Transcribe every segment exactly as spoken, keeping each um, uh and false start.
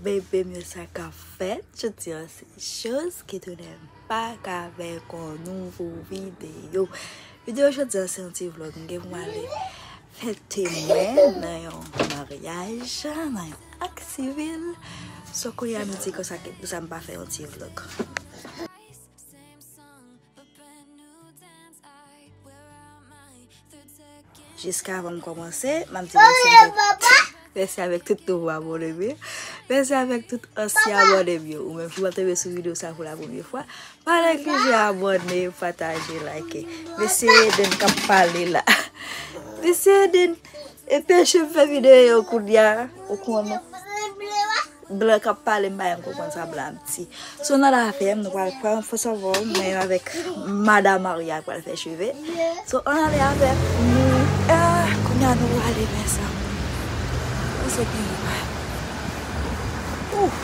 Bebe m yo, sa k ap fèt? Jodi a se Chose ki tounen bak avèk yon nouvo videyo. Videyo jodi a se yon ti vlog. M gen pou m ale fete mwen nan yon maryaj, nan yon ak sivil. So kounye a m di konsa ke pou sa m pa fè yon ti vlog. Jiska avan m kòmanse, m ap di mèsi avèk, mèsi avèk tout nouvo abòne m yo. Mèsi avèk tout ansyen abòne m yo. Ou menm ki pral tonbe sou videyo sa pou la premye fwa, pa neglije abòne, pataje, like. Mesye Eden k ap pale la. Mesye Eden, e peche m fè videyo kounye a, ou konnen. Blan k ap pale, m pa janm konprann sa blan ap di. So, n al avè m, nou pral pran fòs anvòl, mwen avèk madan Maria k pral fè cheve. So, ann ale avèk nou. Ah, kounye a nou ale, mezanmi. Mwen se byen. Ouf.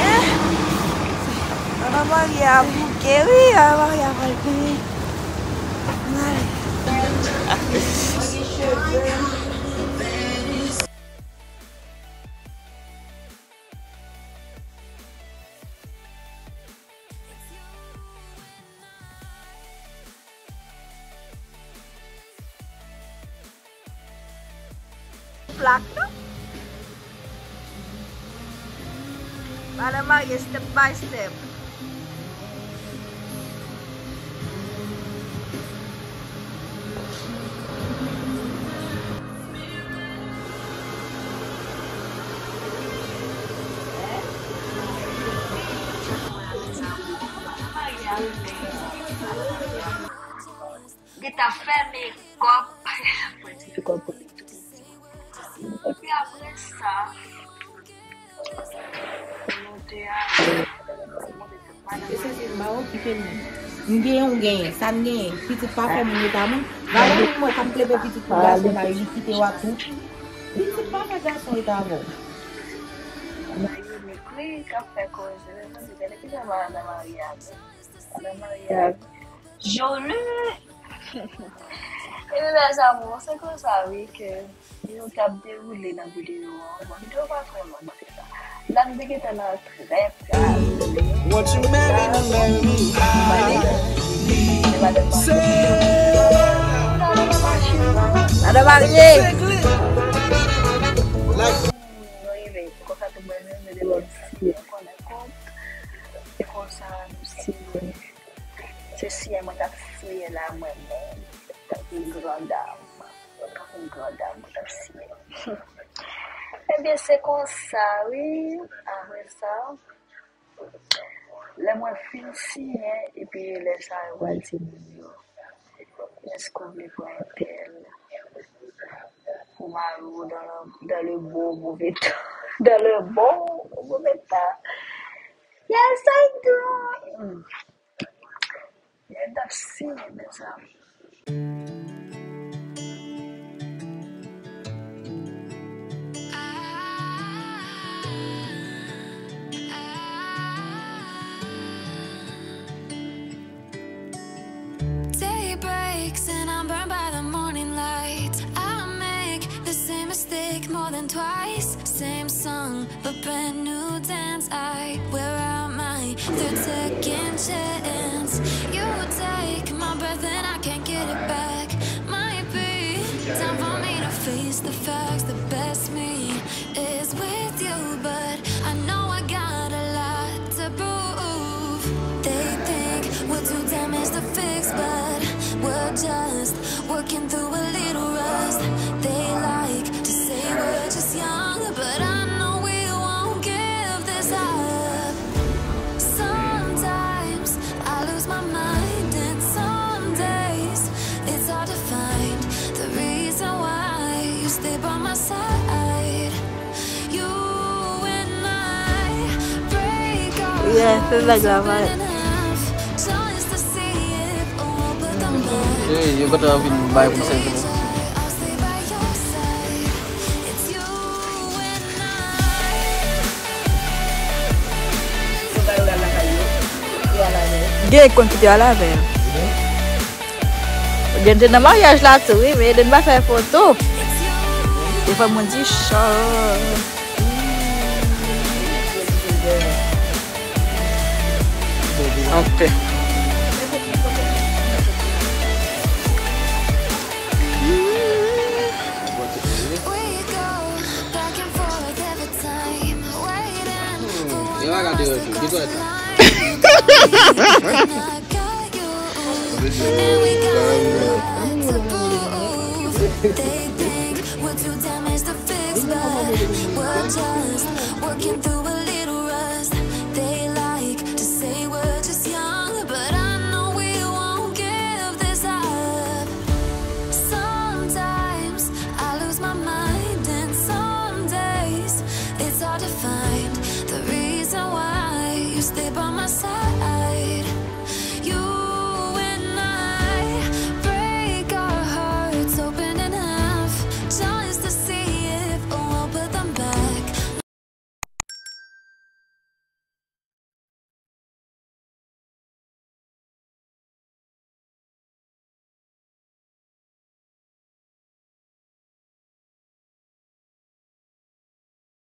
Eh, madan Maria bouke, wi, madan Maria pral benyen. Ann ale. Plak, non? Madan Maria, step by step. Li t ap fè mekòp. Mwen ti mekòp pou li tou. Epi apre sa, nou te ale. Mesye, se m pa okipe m. M genyen, ou genyen. Sa n genyen. Pitit pa fè moun rete a moun. Valè moun mwen k ap plede pitit pou gason la, li kite w ak ou. Pitit pa fè gason rete avè w. Nan inik, wi, k ap fè koze. Gade ki jan madan Maria. Madan Maria. Joli! Ebyen, mes amours, se konsa, wi, ke nou t ap dewoule nan videyo an. Bon, videyo pa twò long, se sa. La, nou te gentan nan trè kalme. Won't you marry me, marry me? I say madan marye. Like nou rive, konsa tou mwen menm, nou te wè m siyen konnen kont. E konsa, nou siyen. Se siyen mwen t ap siyen la, mwen menm, tankou grandam. Tankou grandam, mwen t ap siyen. Ebyen, se konsa, wi. Apre sa, lè mwen fin siyen, epi lè sa yo pral di moun yo, èske w vle pran entèl pou mari w dans le, dans le bon ou mauvais temps? Dans le bon ou mauvais temps? Yes, I do. Hmm. End up seeing this, um, Day breaks and I'm burned by the morning light. I make the same mistake more than twice. Same song, but brand new dance. I wear out my third second chance. You take my breath and I can't get it back. Might be time for me to face the facts. The best me is with you, but I know I got a lot to prove. They think we're too damaged to fix, but we're just working through a little rust. They like to say we're just young, but I know we won't give this up. Sometimes I lose my mind, and some days it's hard to find the reason why you stay by my side. You and I break our Yeah, se sa k la pale. Hey, yo kontan vin bay pou sèvi nou. It's you and I. Yo pral la Gen k konn kite al avè l. Gen te nan maryaj la tou, wi, men Eden pa fè foto. Defwa moun di chan. Ok.